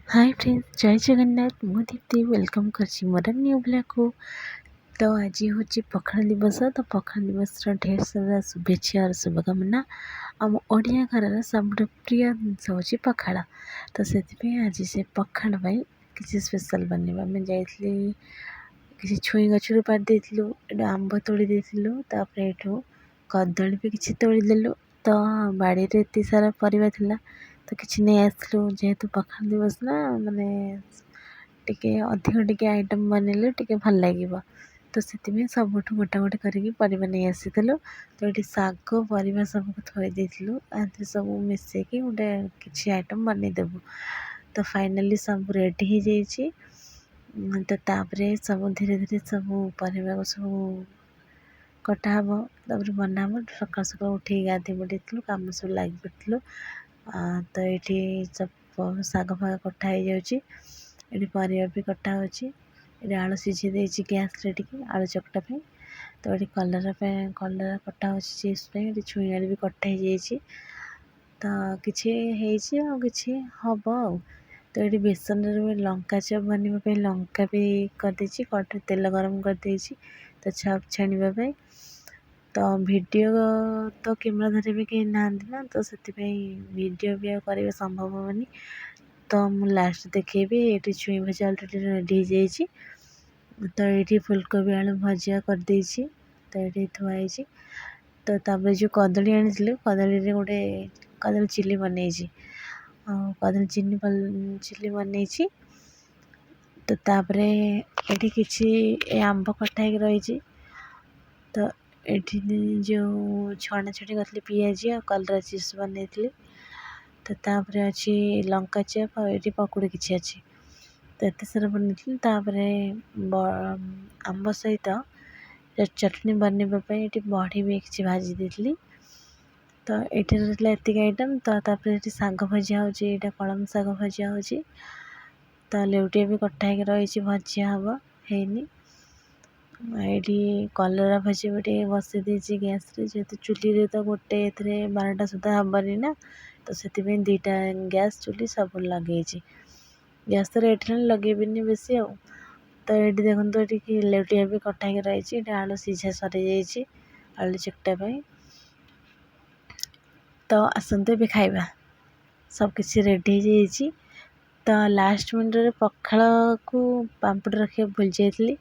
ହାଏ friends, ଜୟ ଜଗନ୍ନାଥ। ମୁଁ Dipti, welcome କରୁଛି ମୋର ନ୍ୟୁ ବ୍ଲଗ୍କୁ। ତ ଆଜି ହେଉଛି ପଖାଳ ଦିବସ। ତ ପଖାଳ ଦିବସର ଢେର ସାରା ଶୁଭେଚ୍ଛା ଆଉ ଶୁଭକାମନା। ଆମ ଓଡ଼ିଆ ଘରର ସବୁଠୁ ପ୍ରିୟ ଜିନିଷ ହେଉଛି ପଖାଳ। ତ ସେଥିପାଇଁ ଆଜି ସେ ପଖାଳ ପାଇଁ କିଛି ସ୍ପେଶାଲ୍ ବନେଇବା। ଆମେ ଯାଇଥିଲି, କିଛି ଛୁଇଁ ଗଛରୁ ପାରି ଦେଇଥିଲୁ, ଏଠୁ ଆମ୍ବ ତୋଳି ଦେଇଥିଲୁ, ତାପରେ ଏଠୁ କଦଳୀ ବି କିଛି ତୋଳିଦେଲୁ। ତ ବାଡ଼ିରେ ଏତେ ସାରା ପରିବା ଥିଲା, ତ କିଛି ନେଇ ଆସିଲୁ। ଯେହେତୁ ପଖାଳ ଦିବସ ନା, ମାନେ ଟିକେ ଅଧିକ ଟିକେ ଆଇଟମ୍ ବନେଇଲେ ଟିକେ ଭଲ ଲାଗିବ। ତ ସେଥିପାଇଁ ସବୁଠୁ ଗୋଟା ଗୋଟେ କରିକି ପରିବା ନେଇ ଆସିଥିଲୁ। ତ ଏଠି ଶାଗ ପରିବା ସବୁକୁ ଥୋଇ ଦେଇଥିଲୁ, ଆଥିରେ ସବୁ ମିଶେଇକି ଗୋଟେ କିଛି ଆଇଟମ୍ ବନେଇଦେବୁ। ତ ଫାଇନାଲି ସବୁ ରେଡ଼ି ହେଇଯାଇଛି। ତ ତାପରେ ସବୁ ଧୀରେ ଧୀରେ ସବୁ ପରିବାକୁ ସବୁ କଟା ହେବ, ତାପରେ ବନା ହେବ। ସକାଳୁ ସକାଳୁ ଉଠିକି ଗାଧୋଇ ପଡ଼ିଥିଲୁ, କାମ ସବୁ ଲାଗି ପଡ଼ିଥିଲୁ। ତ ଏଇଠି ସବୁ ଶାଗ ଫାଗ କଟା ହେଇଯାଉଛି, ଏଠି ପରିବା ବି କଟା ହେଉଛି। ଏଠି ଆଳୁ ସିଝେଇ ଦେଇଛି ଗ୍ୟାସ୍ରେ ଟିକେ ଆଳୁ ଚକଟା ପାଇଁ। ତ ଏଠି କଲରା ପାଇଁ କଲରା କଟା ହେଉଛି ଚିପ୍ସ ପାଇଁ। ଏଠି ଛୁଇଁ ଆଳୁ ବି କଟା ହେଇଯାଇଛି। ତ କିଛି ହେଇଛି ଆଉ କିଛି ହେବ ଆଉ। ତ ଏଠି ବେସନରେ ବି ଲଙ୍କା ଚପ୍ ବନେଇବା ପାଇଁ ଲଙ୍କା ବି କରିଦେଇଛି, କଡ଼େଇରେ ତେଲ ଗରମ କରିଦେଇଛି ତ ଚପ୍ ଛାଣିବା ପାଇଁ। ତ ଭିଡ଼ିଓ ତ କ୍ୟାମେରା ଧରିବା ବି କେହି ନାହାନ୍ତି ନା, ତ ସେଥିପାଇଁ ଭିଡ଼ିଓ ବି ଆଉ କରିବା ସମ୍ଭବ ହେବନି। ତ ମୁଁ ଲାଷ୍ଟ ଦେଖେଇବି। ଏଇଠି ଛୁଇଁ ଭଜା ଅଲରେଡ଼ି ରେଡ଼ି ହେଇଯାଇଛି। ତ ଏଇଠି ଫୁଲକୋବି ଆଳୁ ଭଜା କରିଦେଇଛି, ତ ଏଇଠି ଥୁଆ ହେଇଛି। ତ ତାପରେ ଯେଉଁ କଦଳୀ ଆଣିଥିଲୁ, କଦଳୀରେ ଗୋଟେ କଦଳୀ ଚିଲି ବନେଇଛି, ଆଉ କଦଳୀ ଚିଲି ବନେଇଛି। ତ ତାପରେ ଏଠି କିଛି ଏ ଆମ୍ବ କଟା ହେଇକି ରହିଛି। ତ ଏଠି ଯେଉଁ ଛଣାଛଣି କରିଥିଲି, ପିଆଜି ଆଉ କଲରା ଚିପ୍ସ ବନେଇଥିଲି। ତ ତାପରେ ଅଛି ଲଙ୍କା ଚପ୍ ଆଉ ଏଠି ପକୁଡ଼ି କିଛି ଅଛି। ତ ଏତେ ସାରା ବନେଇଥିଲି। ତାପରେ ଆମ୍ବ ସହିତ ଚଟଣି ବନେଇବା ପାଇଁ ଏଠି ବଢ଼ି ବି କିଛି ଭାଜି ଦେଇଥିଲି। ତ ଏଇଠି ରହିଥିଲା ଏତିକି ଆଇଟମ୍। ତ ତାପରେ ଏଠି ଶାଗ ଭଜା ହେଉଛି, ଏଇଟା କଳମ ଶାଗ ଭଜା ହେଉଛି। ତ ଲେଉଟିଆ ବି କଟା ହେଇକି ରହିଛି, ଭଜା ହେବ, ହେଇନି। ଏଇଠି କଲରା ଭଜା ବି ଟିକେ ବସେଇ ଦେଇଛି ଗ୍ୟାସ୍ରେ, ଯେହେତୁ ଚୁଲିରେ ତ ଗୋଟେ ଏଥିରେ 12ଟା ସୁଦ୍ଧା ହେବନି ନା, ତ ସେଥିପାଇଁ 2ଟା ଗ୍ୟାସ୍ ଚୁଲି ସବୁ ଲଗେଇଛି। ଗ୍ୟାସ୍ ତ ରେଟ୍ ହେଲାଣି, ଲଗେଇବିନି ବେଶୀ ଆଉ। ତ ଏଇଠି ଦେଖନ୍ତୁ, ଏଠିକି ଲେଉଟିଆ ବି କଟା ହେଇକି ରହିଛି। ଏଠି ଆଳୁ ସିଝା ସରିଯାଇଛି ଆଳୁ ଚକଟା ପାଇଁ। ତ ଆସନ୍ତୁ ଏବେ ଖାଇବା, ସବୁ କିଛି ରେଡ଼ି ହେଇଯାଇଛି। ତ ଲାଷ୍ଟ ମିନିଟ୍ରେ ପଖାଳକୁ ପାମ୍ପଡ଼ ରଖିବାକୁ ଭୁଲି ଯାଇଥିଲି।